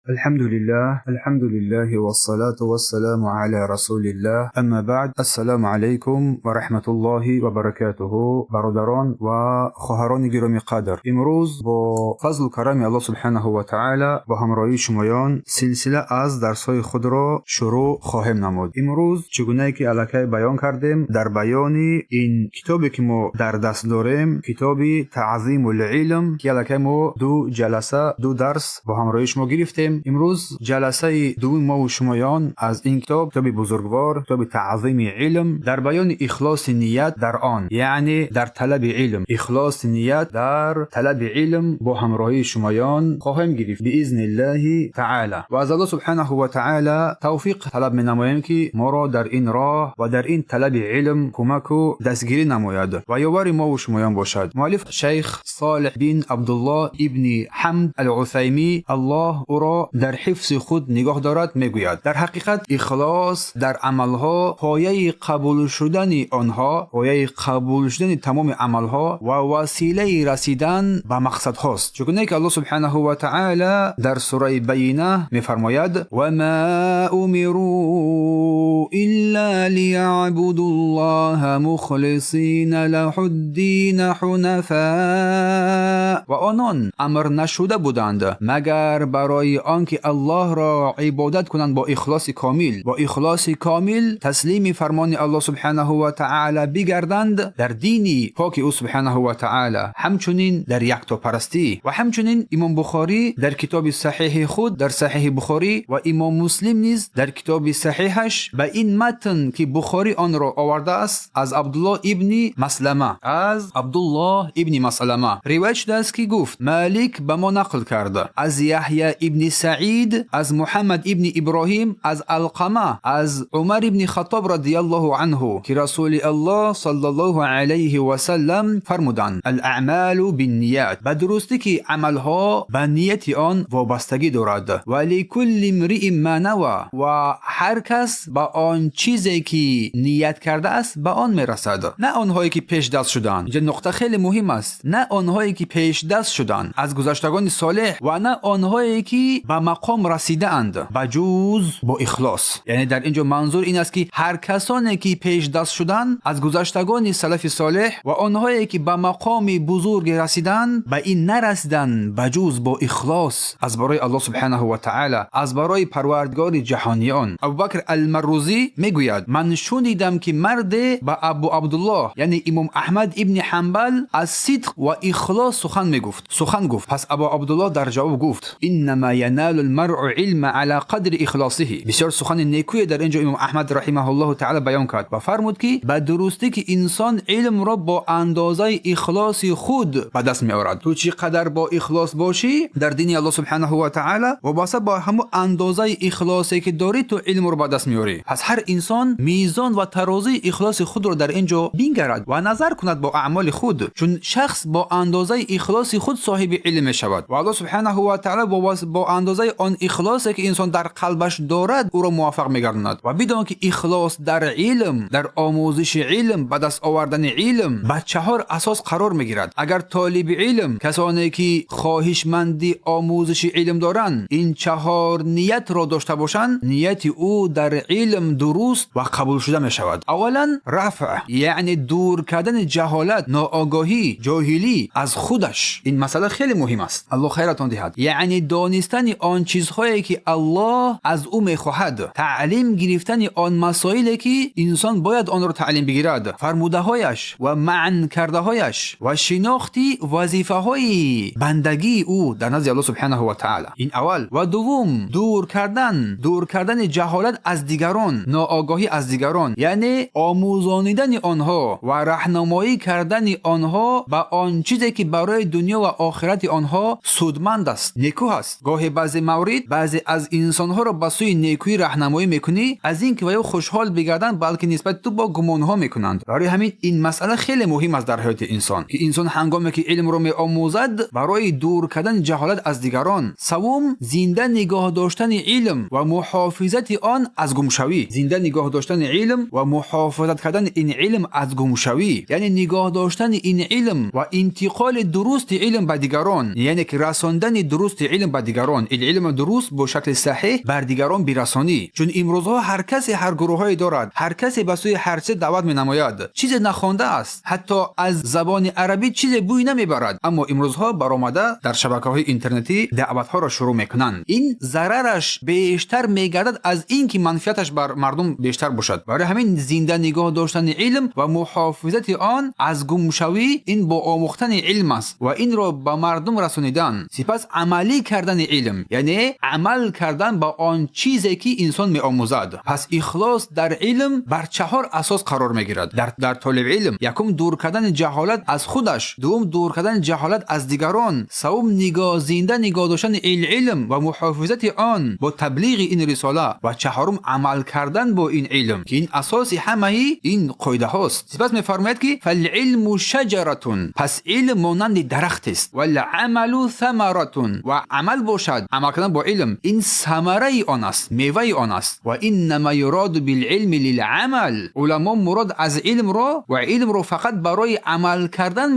الحمد لله، الحمد لله والصلاة والسلام على رسول الله، أما بعد، السلام عليكم ورحمة الله وبركاته. برادران و خواهران گرامی قدر، امروز با فضل و کرم الله سبحانه و تعالی با همراهی شمایان سلسله از درس‌های خود را شروع خواهیم نمود. امروز چگونه که الکی بیان کردیم، در بیان این کتابی که ما در دست داریم، کتاب تعظیم العلم، که الکی ما دو جلسه، دو درس با همراهی شما گرفتیم، امروز جلسه دوم ما و شمایان از این کتاب، کتاب بزرگوار، کتاب تعظیم علم، در بیان اخلاص نیت در آن، یعنی در طلب علم، اخلاص نیت در طلب علم با همراهی شمایان خواهیم گرفت باذن الله تعالی. و از الله سبحانه و تعالی توفیق طلب می نماییم که ما را در این راه و در این طلب علم کمک و دستگیری نماید و یاور ما و شمایان باشد. مؤلف شیخ صالح بن عبدالله ابن حمد العثیمی، الله او را در حفظ خود نگاه دارد، میگوید: در حقیقت اخلاص در عملها پایه قبول شدن آنها، پایه قبول شدن تمام عملها و وسیله رسیدن به مقصد هاست، چگونه که الله سبحانه و تعالی در سوره بینه میفرماید: و ما امروا الا لیعبدوا الله مخلصین له الدین حنفاء. و آنان امر نشده بودند مگر برای آنکه الله را عبادت کنند با اخلاص کامل، با اخلاص کامل تسلیم فرمان الله سبحانه و تعالی بگردند در دینی پاک او سبحانه و تعالی، همچنین در یکتاپرستی. و همچنین امام بخاری در کتاب صحیح خود، در صحیح بخاری، و امام مسلم نیز در کتاب صحیحش به این متن که بخاری آن را آورده است، از عبدالله ابن مسلمه، از عبدالله ابن مسلمه روایت شده است که گفت: مالک به ما نقل کرده از یحیی ابن سعید، از محمد ابن ابراهیم، از علقمه، از عمر ابن خطاب رضی الله عنه که رسول الله صلی الله علیه و سلم فرمودند: الاعمال بالنیات، به درستی که عملها به نیت آن وابستگی دارد، و لکل امرئ ما نوى، و هر کس به آن چیزی که نیت کرده است به آن میرسد. نه آنهایی که پیش دست شدند. اینجا نقطه خیلی مهم است. نه آنهایی که پیش دست شدند از گذشتگان صالح و نه آنهایی که به مقام رسیده اند، بجز با اخلاص. یعنی در اینجا منظور این است که هر کسانی که پیش دست شدند از گذشتگان سلف صالح و آنهایی که به مقام بزرگ رسیدند، به این نرسیدند بجز با اخلاص از برای الله سبحانه و تعالی، از برای پروردگار جهانیان. ابوبکر المروزی میگوید: من شنیدم که مرد به ابو عبدالله، یعنی امام احمد ابن حنبل، از صدق و اخلاص سخن میگفت، سخن گفت. پس ابو عبدالله در جواب گفت: انما ینال المرء علم على قدر اخلاصه. بسیار سخن نیکوی در اینجا امام احمد رحمه الله تعالی بیان کرد و فرمود که به درستی که انسان علم را با اندازه اخلاص خود به دست می آورد. تو چی قدر با اخلاص باشی در دین الله سبحانه و تعالی، وابسته با همو اندازه اخلاصی که داری تو علم را به دست میاری. پس هر انسان میزان و ترازوی اخلاص خود را در اینجا بنگرد و نظر کند با اعمال خود، چون شخص با اندازه اخلاص خود صاحب علم می شود و الله سبحانه و تعالی با اندازه آن اخلاصی که انسان در قلبش دارد او را موفق میگرداند. و بدان که اخلاص در علم، در آموزش علم، به دست آوردن علم، به چهار اساس قرار میگیرد. اگر طالب علم، کسانی که خواهشمندی آموزش علم دارند، این چهار نیت را داشته باشند، نیت او در علم درست و قبول شده می شود. اولا رفع، یعنی دور کردن جهالت، ناآگاهی، جاهلی از خودش. این مسئله خیلی مهم است، الله خیرتان دهد. یعنی دانستن آن چیزهایی که الله از او میخواهد، تعلیم گرفتن آن مسائلی که انسان باید آن را تعلیم بگیرد، فرموده هایش و منع کرده هایش و شناختی وظیفه های بندگی او در نزد الله سبحانه و تعالی. این اول. و دوم دور کردن جهالت از دیگران، ناآگاهی از دیگران، یعنی آموزانیدن آنها و راهنمایی کردن آنها به آن چیزی که برای دنیا و آخرت آنها سودمند است، نیکو است. گاهی بعضی مورد بعضی از انسانها را به سوی نیکویی راهنمایی میکنی، از اینکه ویا خوشحال بگردند، بلکه نسبت تو با گمانها میکنند. برای همین این مسئله خیلی مهم است در حیات انسان که انسان هنگامی که علم را میآموزد، برای دور کردن جهالت از دیگران. سوم زنده نگاه داشتن علم و محافظت آن از گمشوی. زنده نگاه داشتن علم و محافظت کردن این علم از گمشوی، یعنی نگاه داشتن این علم و انتقال درست علم به دیگران، یعنی که رساندن درست علم به دیگران. این Ин илм дуруст бо шакли саҳеҳ бар дигарон бирасонӣ. Чун имрӯзҳо ҳар касе ҳар гурӯҳҳое дорад, ҳар касе ба сӯи ҳар чиз даъват менамояд. Чизе нахонда аст, ҳатто аз забони арабӣ чизе бӯй намебарад. Аммо имрӯзҳо баромада дар шабакаҳои интернетӣ даъватҳоро шурӯъ мекунанд. Ин зарараш бештар мегардад аз ин ки манфиаташ бар мардум бештар бошад. Барои ҳамин зинда нигоҳ доштани илм ва муҳофизати он аз гумшавӣ ин бо омӯхтани илм аст ва инро ба мардум расонидан, сипас амалӣ кардани илм, яъне амал кардан ба он чизе ки инсон меомӯзад. Пас ихлос дар илм бар чаҳор асос қарор мегирад. Дар толиби илм якум дур кардани ҷаҳолат аз худаш, дуввум дур кардани ҷаҳолат аз дигарон, севум зинда нигоҳ доштани илм ва муҳофизати он бо таблиғи ин рисола ва чаҳорум амал кардан бо ин илм, ки ин асоси ҳамаи ин қоидаҳост. Сипас мефармояд ки фалилму шаҷаратун, пас илм монанди дарахт аст, валъамалу самаратун, ва амал бошад, амал кардан бо илм ин самараи он аст, меваи он аст. Ва иннама юраду билилми лилъамал, уламо мурод аз илмро ва илмро фақат барои амал кардан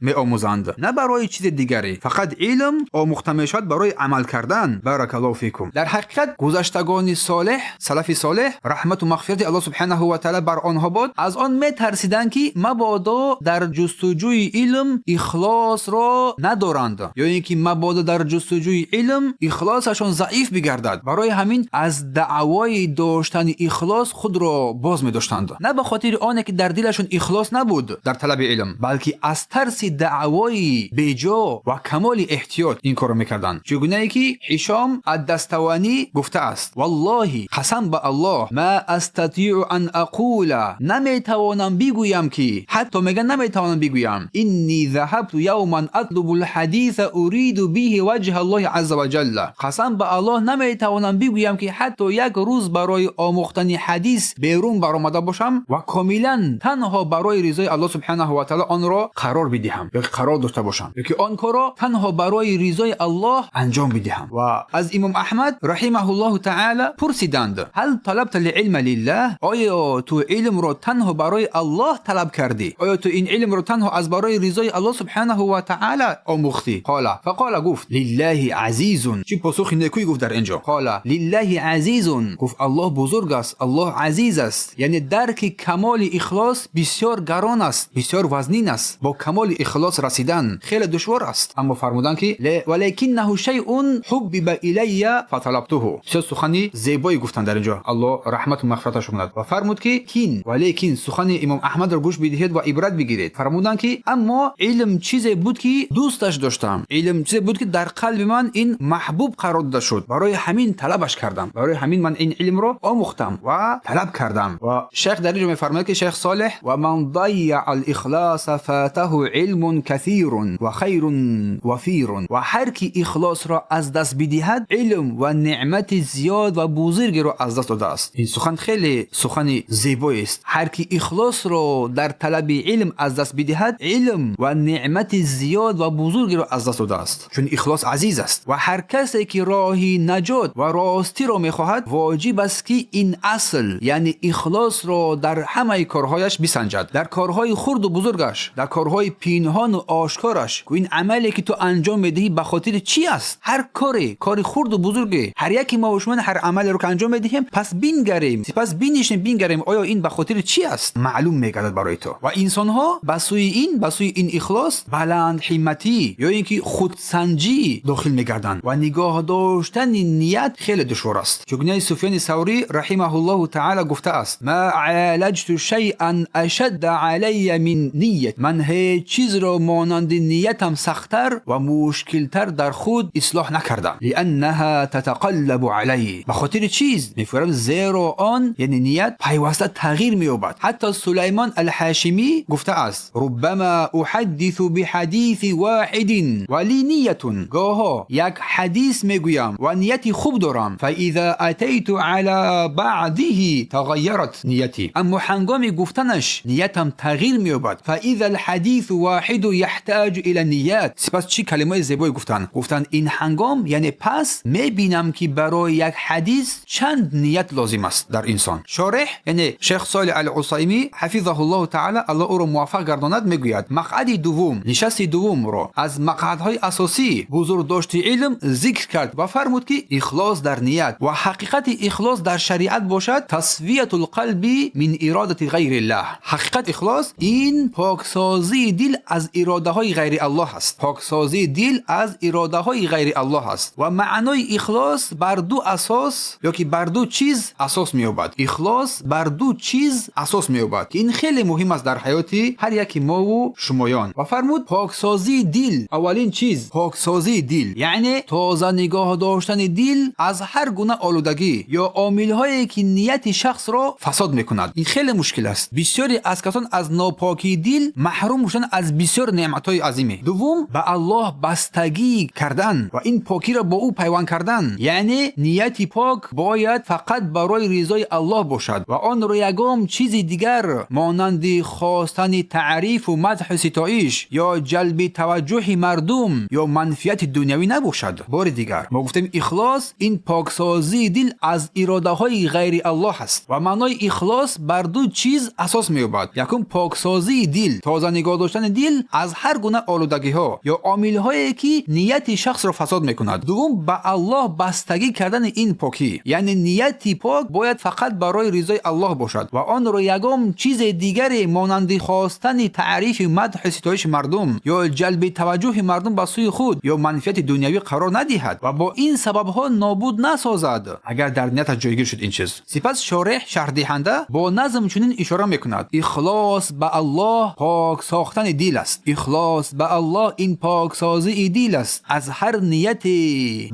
меомӯзанд, на барои чизи дигаре. Фақат илм омӯхта мешавад барои амал кардан. Баракаллоҳу фикум. Дар ҳақиқат гузаштагони солеҳ, салафи солеҳ, раҳмату мағфирати Аллоҳ субҳанаҳу ва таъала бар онҳо бод, аз он метарсиданд ки мабодо дар ҷустуҷӯи илм ихлосро надоранд, ё ин ки мабодо дар ҷустуҷӯи илм ихлосашон заиф бигардад. Барои ҳамин аз даъвои доштани ихлос худро боз медоштанд. На ба хотири оне ки дар дилашон ихлос набуд дар талаби илм, балки аз тарси даъвои беҷо ва камоли эҳтиёт ин корро мекарданд. Чигунае ки Ҳишом ад-Даставанӣ гуфтааст: валлоҳи, қасам ба Аллоҳ, ма астатиъу ан ақула, наметавонам бигӯям ки, ҳатто мега наметавонам бигӯям, инни заҳабту явман атлубу лҳадиса уриду биҳи ваҷҳа Аллоҳи азза ва ҷалла, қасам ба Аллоҳ наметавонам бигӯям ки ҳатто як рӯз барои омӯхтани ҳадис берун баромада бошам ва комилан танҳо барои ризои Аллоҳ субҳанаҳу ва таъала онро қарор бидиҳам ё ки қарор дошта бошам, ё ки он корро танҳо барои ризои Аллоҳ анҷом бидиҳам. Ва аз Имом Аҳмад раҳимаҳуллоҳу таъала пурсиданд: ҳал талабта лилма лиллаҳ, оё ту илмро танҳо барои Аллоҳ талаб кардӣ? Оё ту ин илмро танҳо аз барои ризои Аллоҳ субҳанаҳу ва таъала омӯхтӣ? Қола, фақола, гуфт: лиллаҳи азизун. Чӣ посухи некӯй гуфт дар инҷо. Қола лиллаҳи азизун, гуфт Аллоҳ бузург аст, Аллоҳ азиз аст. Яъне дарки камоли ихлос бисёр гарон аст, бисёр вазнин аст. Бо камоли ихлос расидан хеле душвор аст. Аммо фармуданд ки валекиннаҳу шайъун ҳуббиба илайя фаталабтуҳу. Бисёр сухани зебое гуфтанд дар инҷо, Аллоҳ раҳмату мағфираташ кунад. Ва фармуд ки кин, валекин сухани Имом Аҳмадро гӯш бидиҳед ва ибрат бигиред. Фармуданд ки аммо илм чизе буд ки дӯсташ доштам, илм чизе буд ки дар қалби ман ин маҳбуб қарор дода шуд, барои ҳамин талабаш кардам, барои ҳамин ман ин илмро омӯхтам ва талаб кардам. Ва шайх дар инҷо мефармояд ки шайх Солеҳ: ва ман дайяа алихлоса фатаҳу илмун касирун ва хайрун вафирун. Ва ҳар ки ихлосро аз даст бидиҳад, илм ва неъмати зиёд ва бузургеро аз даст додааст. Ин сухан хеле сухани зебоест. Ҳар ки ихлосро дар талаби илм аз даст бидиҳад, илм ва неъмати зиёд ва бузургеро аз даст додааст, чун ихлос азиз аст. Ва ҳар касе ки роҳи наҷот ва ростиро мехоҳад, воҷиб аст ки ин асл, яъне ихлосро дар ҳамаи корҳояш бисанҷад, дар корҳои хурду бузургаш, дар корҳои пинҳону ошкораш. Ин амале ки ту анҷом медиҳӣ ба хотири чӣ аст? Ҳар коре, кори хурду бузурге, ҳар яке мо ва шумо ҳар амалеро ки анҷом медиҳем, пас бингарем, сипас бинишем, бингарем, оё ин ба хотири чӣ аст? Маълум мегардад барои ту. Ва инсонҳо ба сӯи ин ихлос баландҳимматӣ ё ин ки худсанҷӣ дохил мегарданд ва нигоҳ доштани ният хеле душвор аст. Чугунаи Суфёни Саврӣ раҳимаҳуллоҳу таъала гуфтааст: ма алаҷту шайъан ашадда алайя мин ният, ман ҳеҷ чизро монанди ниятам сахттар ва мушкилтар дар худ ислоҳ накардам. Лианнаҳа татақаллабу алай, ба хотири чиз мефармояд, зеро он, яъне ният, пайваста тағйир меёбад. Ҳатто Сулаймон алҳошимӣ гуфтааст: руббама уҳаддису биҳадиси воҳидин ва ли ниятун, гоҳо як ҳадис мегӯям ва нияти хуб дорам, фаиза атайту ала баъдиҳи тағайярат ниятӣ, аммо ҳангоми гуфтанаш ниятам тағйир меёбад. Фаиза алҳадису воҳиду яҳтаҷу ила ният. Сипас чӣ калимаи зебое гуфтанд? Гуфтанд ин ҳангом, яъне пас мебинам ки барои як ҳадис чанд ният лозим аст дар инсон. Шореҳ, яъне шейх Солеҳ ал-Усаймӣ ҳафизаҳуллоҳу таъала, Аллоҳ ӯро муваффақ гардонад, мегӯяд: мақъади дуввум, нишасти дуввумро аз мақъадҳои асосӣ бузургдошти илм илм зикр кард ва фармуд, ки ихлос дар ният ва ҳақиқати ихлос дар шариат бошад تصفية القلب من إرادة غير الله. Ҳақиқати ихлос ин поксозии дил аз иродаҳои ғайри Аллоҳ аст. Поксозии дил аз иродаҳои ғайри Аллоҳ аст. Ва маънои ихлос бар ду асос ё ки бар ду чиз асос меёбад. Ихлос бар ду чиз асос меёбад, ки ин хеле муҳим аст дар ҳаёти ҳар яки мову шумоён. Ва фармуд: поксозии дил, аввалин чиз поксозии дил, яъне тоза нигоҳ доштани дил аз ҳар гуна олудагӣ ё омилҳое, ки нияти шахсро фасод мекунад. Ин хеле мушкил аст. Бисёре аз касон аз нопокии дил маҳрум шуданд аз бисёр неъматҳои азиме. Дуввум, ба Аллоҳ бастагӣ кардан ва ин покиро бо ӯ пайванд кардан, яъне нияти пок бояд фақат барои ризои Аллоҳ бошад ва онро ягон чизи дигар монанди хостани таърифу мадҳу ситоиш ё ҷалби таваҷҷӯҳи мардум ё манфиати дунявӣ набошад. Бори дигар мо гуфтем, ихлос ин поксозии дил аз иродаҳои ғайри Аллоҳ аст ва маънои ихлос бар ду чиз асос меёбад. Якум, поксозии дил, тоза нигоҳ доштани дил аз ҳар гуна олудагиҳо ё омилҳое, ки нияти шахсро фасод мекунад. Дуввум, ба Аллоҳ бастагӣ кардани ин покӣ, яъне нияти пок бояд фақат барои ризои Аллоҳ бошад ва онро ягон чизе дигаре монанди хостани таърифи мадҳу ситоиши мардум ё ҷалби таваҷҷӯҳи мардум ба сӯи худ ё манфиати дунявӣ қарор надиҳад ва бо ин сабабҳо нобуд насозад, агар дар нияташ ҷойгир шуд ин чиз. Сипас шореҳ, шарҳдиҳанда, бо назм чунин ишора мекунад: ихлос ба Аллоҳ пок сохтани дил аст. Ихлос ба Аллоҳ ин поксозии дил аст аз ҳар нияте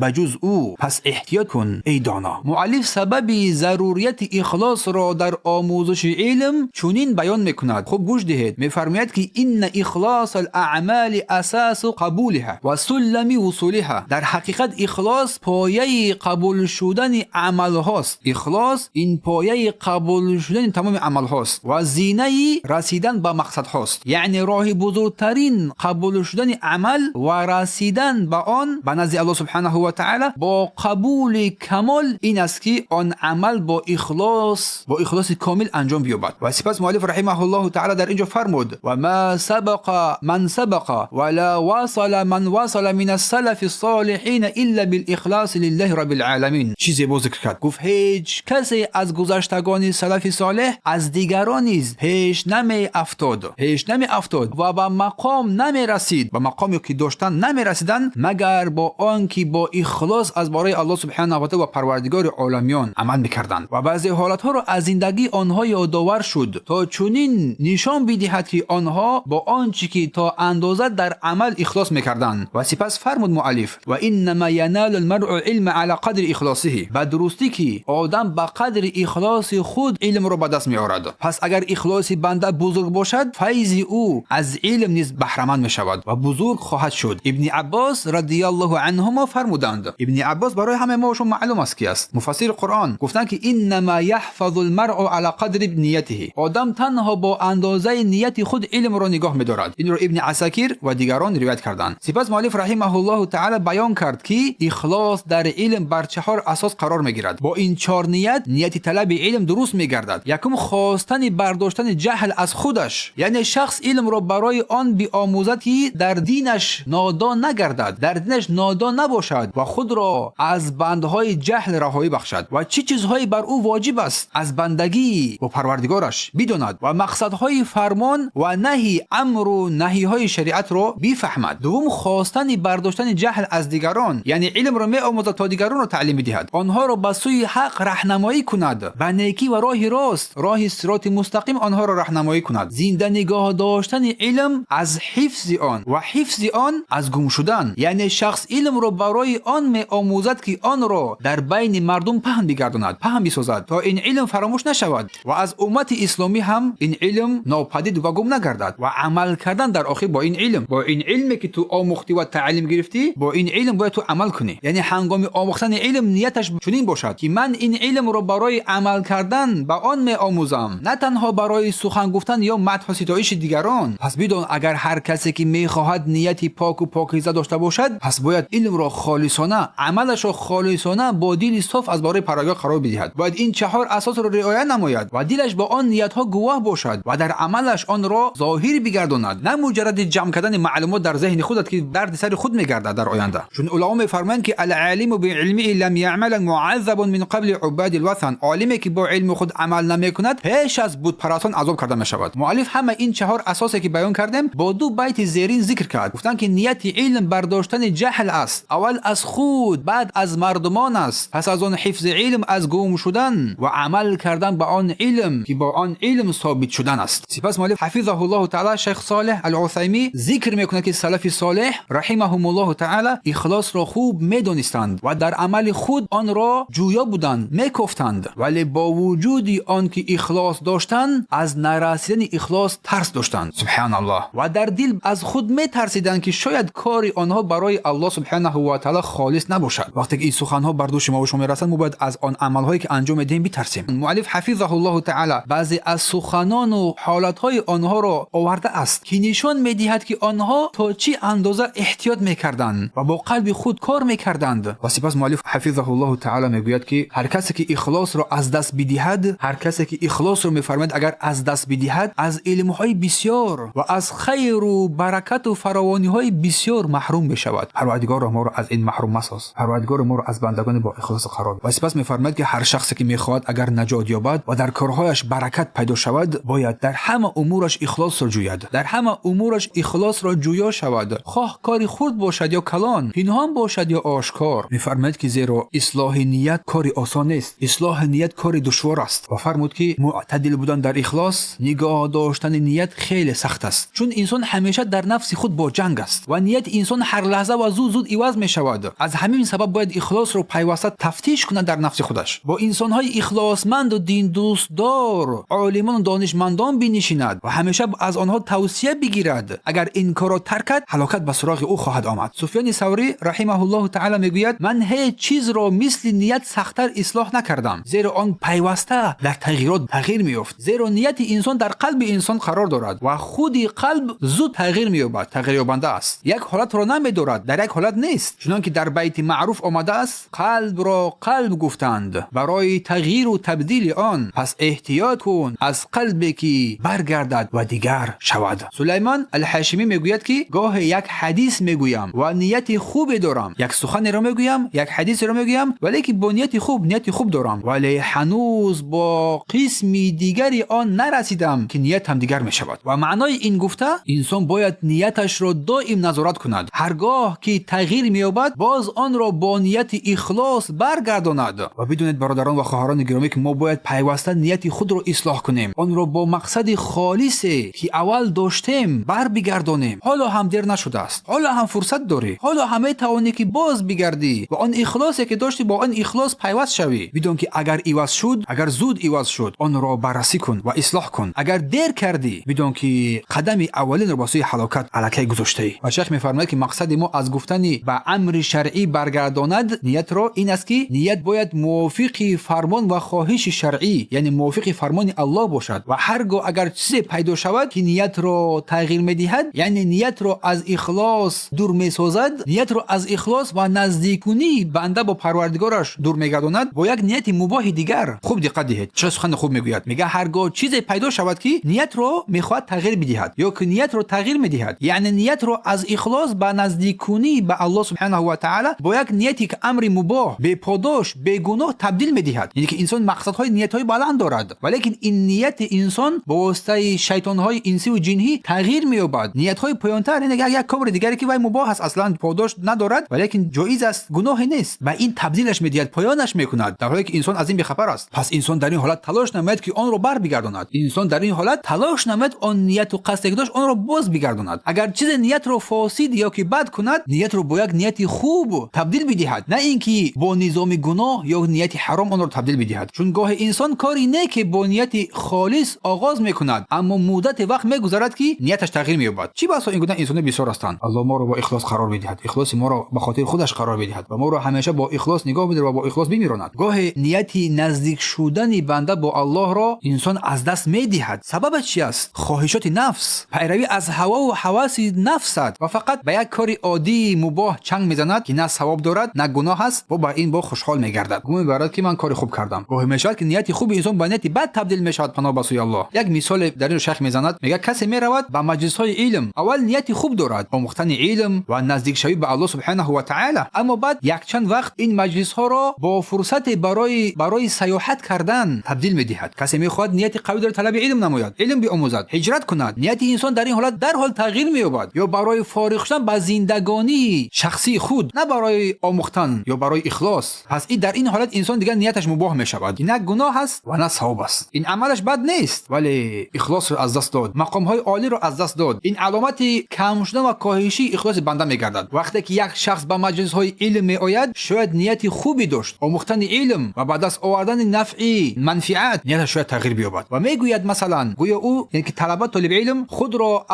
ба ҷуз ӯ. Пас эҳтиёт кун, эй доно. Муаллиф сабаби зарурияти ихлосро дар омӯзиши илм чунин баён мекунад. Хуб гӯш диҳед. Мефармояд, ки إن إخلاص الأعمال أساس قبولها وسلم وصولها. Дар ҳақиқат ихлос пояи қабул шудани амалҳост. Ихлос ин пояи қабул шудани тамоми амалҳост ва зинаи расидан ба мақсадҳост, яъне роҳи бузургтарин қабул шудани амал ва расидан ба он ба назди Аллоҳ سبحانه وتعالى бо қабули камол ин аст, ки он амал бо ихлос, бо ихлоси комил анҷом биёбад. Ва сипас муаллиф رحمه الله تعالى дар ин ҷо фармуд: وما سبق من سبق ولا وصل من وصل من السلف الصالحين إلا بالإخلاص لله رب العالمين. Чӣ зебо зикр кард! Гуфт, ҳеҷ касе аз гузаштагони салафи солеҳ, аз дигарон низ пеш намеафтод, пеш намеафтод ва ба мақом намерасид, ба мақоме ки доштан намерасиданд, магар бо он ки бо ихлос аз барои Аллоҳ سبحانه وتعالى ва Парвардигори оламиён амал мекарданд. Ва баъзе ҳолатҳоро аз зиндагии онҳо ёдовар шуд, то чунин нишон бидиҳад, ки онҳо бо он чӣ ки то андоза дар амал ихлос мекарданд. Ва сипас фармуд муаллиф: وإنما ينال المرء العلم على قدر إخلاصه. Ба дурустӣ ки одам ба қадри ихлоси худ илмро ба даст меорад. Пас агар ихлоси банда бузург бошад, файзи ӯ аз илм низ баҳраманд мешавад ва бузург хоҳад шуд. Ибни Аббос رضي الله عنهما фармуданд. Ибни Аббос барои ҳамаи мо шумо маълум аст, ки аст муфассири Қуръон. Гуфтанд, ки إنما يحفظ المرء على قدر نيته. Одам танҳо бо андозаи нияти худ илмро нигоҳ медорад. Инро Ибни Асакир ва дигарон ривоят карданд. Сипас муаллиф رحمه الله تعالى баён кард, ки ихлос дар илм бар чаҳор асос қарор мегирад. Бо ин чор ният нияти талаби илм дуруст мегардад. Якум, хостани бардоштани ҷаҳл аз худаш, яъне шахс илмро барои он биомӯзад, ки дар динаш нодон нагардад, дар динаш нодон набошад ва худро аз бандҳои ҷаҳл раҳоӣ бахшад ва чӣ чизҳое бар ӯ воҷиб аст аз бандагӣ бо Парвардигораш бидонад ва мақсадҳои фармон ва наҳи, амру наҳиҳои шариатро бифаҳмад. Дуввум, хостани бардоштани ҷаҳл аз дигарон, яъне илмро меомӯзад, то дигаронро таълим бидиҳад, онҳоро ба сӯи ҳақ раҳнамоӣ кунад, ба некӣ ва роҳи рост, роҳи сироти мустақим онҳоро раҳнамоӣ кунад. Зинда нигоҳ доштани илм аз ҳифзи он ва ҳифзи он аз гум шудан, яъне шахс илмро барои он меомӯзад, ки онро дар байни мардум паҳн бигардонад, паҳн бисозад, то ин илм фаромӯш нашавад ва аз уммати исломӣ ҳам ин илм нопадид ва гум нагардад. Ва амал кардан дар охир бо ин илм, бо ин илме ки ту омӯхтӣ ва таълим гирифтӣ, бо ин илм бояд ту амал кунӣ. Яъне ҳангоми омӯхтани илм нияташ чунин бошад, ки ман ин илмро барои амал кардан ба он меомӯзам, на танҳо барои сухан гуфтан ё мадҳу ситоиши дигарон. Пас бидон, агар ҳар касе ки мехоҳад нияти поку покиза дошта бошад, пас бояд илмро холисона, амалашро холисона, бо дили соф аз барои Парвардигор қарор бидиҳад. Бояд ин чаҳор асосро риоя намояд ва дилаш ба он ниятҳо гувоҳ бошад ва дар амалаш онро зоҳир бигардонад, на муҷарради ҷамъ кардани маълумот дар зеҳни худат, ки дарди сари худ мегардад дар оянда. банда. Чун уламо мефармоянд, ки العالم بعلمه لم يعمل معذب من قبل عباد الوثن. Олиме ки бо илми худ амал намекунад, пеш аз бутпарастон азоб карда мешавад. Муаллиф ҳама ин чаҳор асосе ки баён кардем, бо ду байти зерин зикр кард. Гуфтанд, ки нияти илм бардоштани ҷаҳл аст, аввал аз худ, баъд аз мардумон аст, пас аз он ҳифзи илм аз гум шудан ва амал кардан ба он илм, ки бо он илм собит шудан аст. Сипас муаллиф ҳафизаҳу ллоҳу таала, шайх Солеҳ Ал-Усаймӣ, зикр мекунад, ки салафи солеҳ رحمهم الله تعالى ихлосро хуб медонистанд ва дар амали худ онро ҷӯё буданд, мекофтанд, вале бо вуҷуди он ки ихлос доштанд, аз нарасидани ихлос тарс доштанд. Субҳаналлоҳ. Ва дар дил аз худ метарсиданд, ки шояд кори онҳо барои Аллоҳ субҳанаҳу ва таала холис набошад. Вақте ки ин суханҳо бар дӯши мо шумо мерасанд, мо бояд аз он амалҳое ки анҷом медиҳем битарсем. Муаллиф ҳафизаҳу ллоҳу таала баъзе аз суханону ҳолатҳои онҳоро овардааст, ки нишон медиҳад, ки онҳо то чӣ андоза эҳтиёт мекарданд ва бо қалби худ кор мекарданд. Ва сипас муаллиф ҳафизаҳу ллоҳу таала мегӯяд, ки ҳар касе ки ихлосро аз даст бидиҳад, ҳар касе ки ихлосро, мефармояд, агар аз даст бидиҳад, аз илмҳои бисёр ва аз хайру баракату фаровониҳои бисёр маҳрум мешавад. Парвардигоро, моро аз ин маҳрум масоз. Парвардигоро, моро аз бандагони бо ихлос қарор. Ва сипас мефармояд, ки ҳар шахсе ки мехоҳад агар наҷот ёбад ва дар корҳояш баракат пайдо шавад, бояд дар ҳама умураш ихлосро ҷӯяд, дар ҳама умураш ихлосро ҷӯё шавад, хоҳ кори хурд бошад ё калон, пинҳон бошад ё ошкор. Мефармояд, ки зеро ислоҳи ният кори осон нест, ислоҳи ният кори душвор аст. Ва фармуд, ки мӯътадил будан дар ихлос, нигоҳ доштани ният хеле сахт аст, чун инсон ҳамеша дар нафси худ бо ҷанг аст ва нияти инсон ҳар лаҳза ва зуд зуд иваз мешавад. Аз ҳамин сабаб бояд ихлосро пайваста тафтиш кунад дар нафси худаш, бо инсонҳои ихлосманду диндӯстдор, олимону донишмандон бинишинад ва ҳамеша аз онҳо тавсия бигирад. Агар ин корро тарк кард, ҳалокат ба суроғи ӯ хоҳад омад. Суфёни Саврӣ رحمه الله تعالى мегӯяд: ман ҳеҷ чизро мисли ният сахттар ислоҳ накардам, зеро он пайваста дар тағйирот тағйир меёфт. Зеро нияти инсон дар қалби инсон қарор дорад ва худи қалб зуд тағйир меёбад, тағйирёбанда аст, як ҳолатро намедорад, дар як ҳолат нест. Чунон ки дар байти маъруф омадааст: қалбро қалб гуфтанд барои тағйиру табдили он, пас эҳтиёт кун аз қалбе ки баргардад ва дигар шавад. Сулаймон Алҳашимӣ мегӯяд, ки гоҳе як ҳадис мегӯям ва нияти хубе дорам, як суханеро мегӯям, як ҳадисеро мегӯям, вале ки бо нияти хуб, нияти хуб дорам, вале ҳанӯз бо қисми дигари он нарасидам, ки ниятам дигар мешавад. Ва маънои ин гуфта, инсон бояд нияташро доим назорат кунад, ҳар гоҳ ки тағйир меёбад, боз онро бо нияти ихлос баргардонад. Ва бидонед, бародарон ва хоҳарони гиромӣ, ки мо бояд пайваста нияти худро ислоҳ кунем, онро бо мақсади холисе ки аввал доштем барбигардонем. Ҳоло ҳам дер нашудааст, ҳоло ҳам фурсат дорӣ, ҳоло ҳам метавонӣ, ки боз бигардӣ ва он ихлосе ки доштӣ, бо он ихлос пайваст шавӣ. Бидон, ки агар иваз шуд, агар зуд иваз шуд, онро баррасӣ кун ва ислоҳ кун. Агар дер кардӣ, бидон, ки қадами аввалинро ба сӯи ҳалокат аллакай гузоштаӣ. Ва шайх мефармояд, ки мақсади мо аз гуфтани ба амри шаръӣ баргардонад ниятро ин аст, ки ният бояд мувофиқи фармон ва хоҳиши шаръӣ, яъне мувофиқи фармони Аллоҳ бошад. Ва ҳар гоҳ агар чизе пайдо шавад, ки ниятро тағйир медиҳад, яъне ниятро аз ихлос дур месозад, ниятро аз ихлос ва наздикунии банда бо Парвардигораш дур мегардонад бо як нияти мубоҳи дигар. Хуб диққат диҳед, чӣ сухани хуб мегӯяд. Мега, ҳар гоҳ чизе пайдо шавад, ки ниятро мехоҳад тағйир бидиҳад ё ки ниятро тағйир медиҳад, яъне ниятро аз ихлос ба наздикунӣ ба Аллоҳ субҳанаҳу ва таъала бо як нияте ки амри мубоҳ, беподош, бегуноҳ табдил медиҳад. Яъне ки инсон мақсадҳои, ниятҳои баланд дорад, валекин ин нияти инсон бо воситаи шайтонҳои инсиву ҷинҳӣ тағйир меёбад. Ниятҳои поёнтар, яъне як кори дигаре ки вай мубоҳ аст, аслан подош надорад, валекин ҷоиз аст, гуноҳе нест, ба ин табдилаш медиҳад, поёнаш мекунад, дар ҳоле ки инсон аз ин бехабар аст. Пас инсон дар ин ҳолат талош намояд, ки онро барбигардонад. Инсон дар ин ҳолат талош намояд, он нияту қасде ки дошт, онро боз бигардонад. Агар чизе ниятро фосид ё ки бад кунад, ниятро бо як нияти хуб табдил бидиҳад, на ин ки бо низоми гуноҳ ё нияти ҳаром онро табдил бидиҳад. Чун гоҳе инсон кори неке бо нияти холис оғоз мекунад, аммо муддате вақт мегузарад, ки нияташ тағйир меёбад. Чӣ басо ин гуна инсоно бисёр ҳастанд. Аллоҳ моро бо ихлос қарор бидиҳад, ихлоси моро ба хотири худаш қарор бидиҳад ва моро ҳамеша бо ихлос нигоҳ бидорад ва бо ихлос бимиронад. Гоҳе нияти наздик шудани банда бо Аллоҳро инсон аз даст медиҳад. Сабабаш чи аст? Хоҳишоти нафс, пайравӣ аз ҳавову ҳаваси нафс аст ва фақат ба як кори оддии мубоҳ чанг мезанад, ки на савоб дорад, на гуноҳ аст, бо ба ин бо хушҳол мегардад, гумон мебарад, ки ман кори хуб кардам. Гоҳе мешавад, ки нияти хуби инсон ба нияти бад табдил мешавад, паноҳ ба сӯи Аллоҳ. Як мисоле дар ин шайх мезанад. Мегӯяд, касе меравад ба маҷлисҳои илм, аввал нияти хуб дорад, омӯхтани илм ва наздикшавӣ. ба Аллоҳ субҳонаҳу ва таъоло. Аммо баъд якчанд вақт ин маҷлисҳоро бо фурсате барои сайёҳат кардан табдил медиҳад. Касе мехоҳад нияти қавӣ дорад, талаби илм намояд, илм биомӯзад, ҳиҷрат кунад. Нияти инсон дар ин ҳолат дарҳол тағйир меёбад. Ё барои фориғ шудан ба зиндагонии шахсии худ, на барои омӯхтан ё барои ихлос. Пас ин дар ин ҳолат инсон дигар нияташ мубоҳ мешавад. На гуноҳ аст ва на савоб аст. Ин амалаш бад нест, вале ихлосро аз даст дод, мақомҳои олиро аз даст дод. Ин аломати кам шудан ва коҳишии ихлоси банда мегардад. Вақте ки як шахс ба маҷлисҳои илм меояд, шояд нияти хубе дошт, омӯхтани илм ва ба даст овардани нафъи манфиат, нияташ шояд тағйир биёбад ва мегӯяд, масалан, гӯё ӯ, яъне ки талаба, толиби илм, худро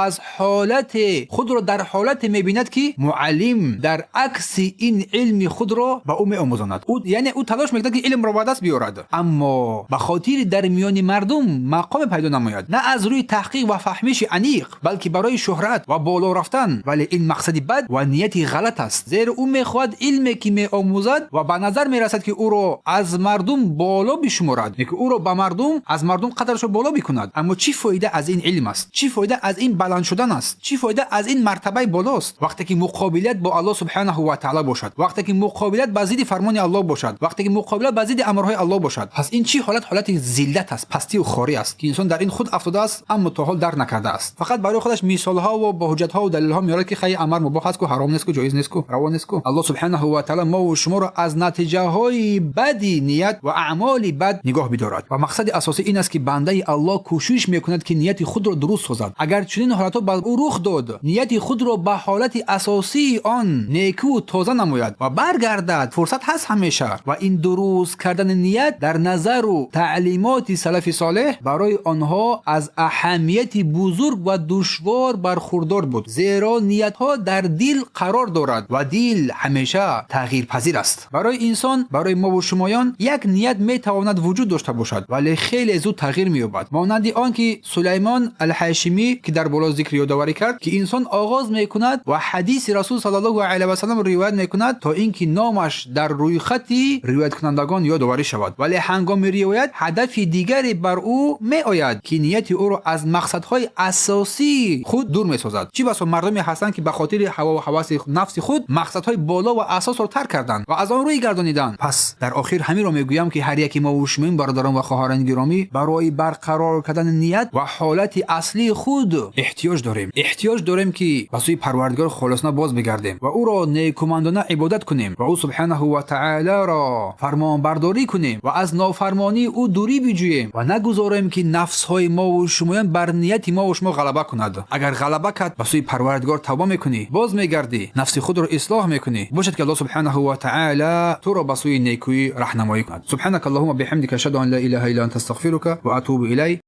дар ҳолате мебинад, ки муаллим дар акси ин илми худро ба ӯ меомӯзонад. Ӯ, яъне ӯ, талош мекунад, ки илмро ба даст биёрад, аммо ба хотири дар миёни мардум мақоме пайдо намояд, на аз рӯи таҳқиқ ва фаҳмиши аниқ, балки барои шӯҳрат ва боло рафтан. Вале ин мақсади бад ва нияти ғалат аст, зеро ӯ мехоҳад илме, ки меомӯзад ва ба назар мерасад, ки ӯро аз мардум боло бишуморад, ки ӯро ба мардум аз мардум қадрашро боло бикунад. Аммо чӣ фоида аз ин илм аст? Чӣ фоида аз ин баланд шудан аст? Чӣ фоида аз ин мартабаи болост, вақте ки муқобилият бо Аллоҳ субҳанаҳу ва таъоло бошад, вақте ки муқобилият ба зидди фармони Аллоҳ бошад, вақте ки муқобилият ба зидди амрҳои Аллоҳ бошад? Пас ин чӣ ҳолат? Ҳолати зиллат аст, пастию хорӣ аст, ки инсон дар ин худ афтодааст, аммо то ҳол дарк накардааст. Фақат барои худаш мисолҳо ва бо ҳуҷҷатҳо далелҳо меорад, ки хай, амр мубоҳ аст ку, ҳаром нест ку, ҷоиз нест ку, раво нест ку. Аллоҳ субҳанаҳу ва таъоло мову шуморо аз натиҷаҳои бади ният ва аъмоли бад нигоҳ бидорад. Ва мақсади асосӣ ин аст, ки бандаи Аллоҳ кӯшиш мекунад, ки нияти худро дуруст созад. Агар чунин ҳолатҳо ба ӯ рух дод, нияти худро ба ҳолати асосии он некӯ тоза намояд ва баргардад. Фурсат ҳаст ҳамеша. Ва ин дуруст кардани ният дар назару таълимоти салафи солеҳ барои онҳо аз аҳамияти бузург ва душвор бархурдор буд, зеро ниятҳо дар дил қарор дорад ва дил ҳамеша тағйирпазир аст. Барои инсон, барои мову шумоён як ният метавонад вуҷуд дошта бошад, вале хеле зуд тағйир меёбад. Монанди он ки Сулаймон Алҳашимӣ, ки дар боло зикр ёдоварӣ кард, ки инсон оғоз мекунад ва ҳадиси Расул саллаллоҳу алайҳи васаллам ривоят мекунад, то ин ки номаш дар рӯйхати ривояткунандагон ёдоварӣ шавад, вале ҳангоми ривоят ҳадафи дигаре бар ӯ меояд, ки нияти ӯро аз мақсадҳои асосии худ дур месозад. Чӣ басо мардуме ҳастанд, ки ба хотири ҳавову ҳаваси нафси худ мақсадҳои боло ва асосро тарк карданд ва аз он рӯй гардониданд. Пас дар охир ҳаминро мегӯям, ки ҳар яке мову шумоин, бародарон ва хоҳарони гиромӣ, барои барқарор кардани ният ва ҳолати аслии худ эҳтиёҷ дорем. Эҳтиёҷ дорем, ки ба сӯи Парвардигор холисона боз бигардем ва ӯро некумандона ибодат кунем ва ӯ субҳанаҳу ва таолоро фармонбардорӣ кунем ва аз нофармонии ӯ дурӣ биҷӯем ва нагузорем, ки нафсҳои мову шумоён бар нияти мову шумо ғалаба кунад. Агар ғалаба кард, ба сӯи Парвардигор тавба мекунӣ, боз мегардӣ, нафси худро ислоҳ мекунӣ. Бошад, ки Аллоҳ субҳанаҳу ва таъоло туро ба сӯи некӯӣ раҳнамоӣ кунад. سبحانك اللهم بحمدك، أشهد أن لا إله إلا أنت، أستغفرك وأتوب إليك.